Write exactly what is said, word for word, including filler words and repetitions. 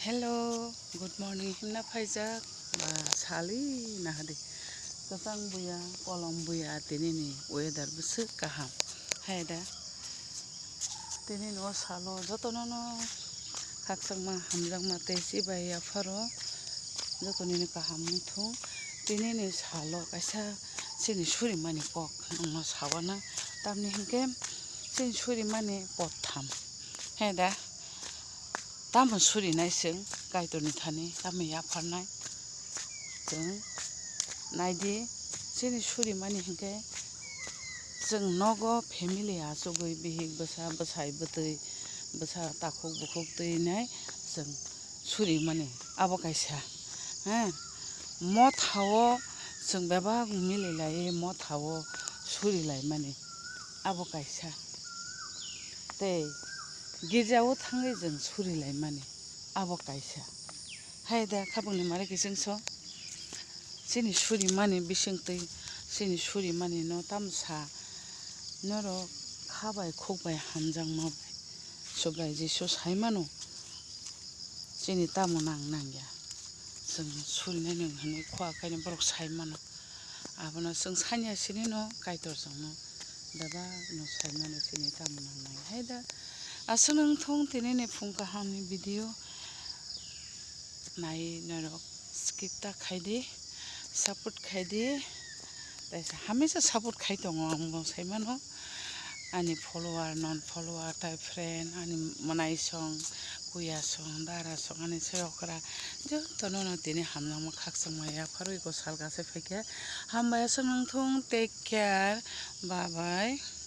Hello, good morning himna phaijak ba sali nahadi. Kwchang buya, kolom buya, tinini weather bwswk kaham. Hai da. Tinini o salo jotono no khakchangma, hamjakma tei chibai yapharo jotonino kaham wngthung. Tinini salo kaisa chini surimani kok wngno sawana. Tamni hinkhe chini surimani potham. Hai da. Tamo surinai chwng Kaitorni thani, tamo yapharnai chwng? Naidi, chini surimani hinkhe chwng nogo family achugwi bihik bwsa, bwsai bwtwi, bwsa takhuk bukhuk twinai chwng surimani abo kaisa. He, mothao chwng bebak mililaiwi mothao surilaimani abo kaisa. Tei girjao thangwi chwng surilaimani abo kaisa. Hai da khabangni mare kichingso chini surimani bisingtwi, chini surimani no tamsa norok kha bai khuk bai hamjakma bai Subrai Jisu saimano chini tamo nang nangya. Chwng surinai nwng hwnwi khua khaino borok saimano. Abono chwng sanya sinino Kaitor chwngno bebakno saimano chini tamo nang nangya. Hai da aswk nwng thung tinini phung kahamni video nai norok skip ta khaidi, support khaidi. Tei hamisa support khai tongo ang bo saimano. Ani follower, non follower, tai friend, ani mwnaisong, kuyasong, darasong, ani soi okra jotono no tini hamjakma khakchangma yapharwi go sal gase phaikhe. Hambai aswk nwng thung, take care, bye bye.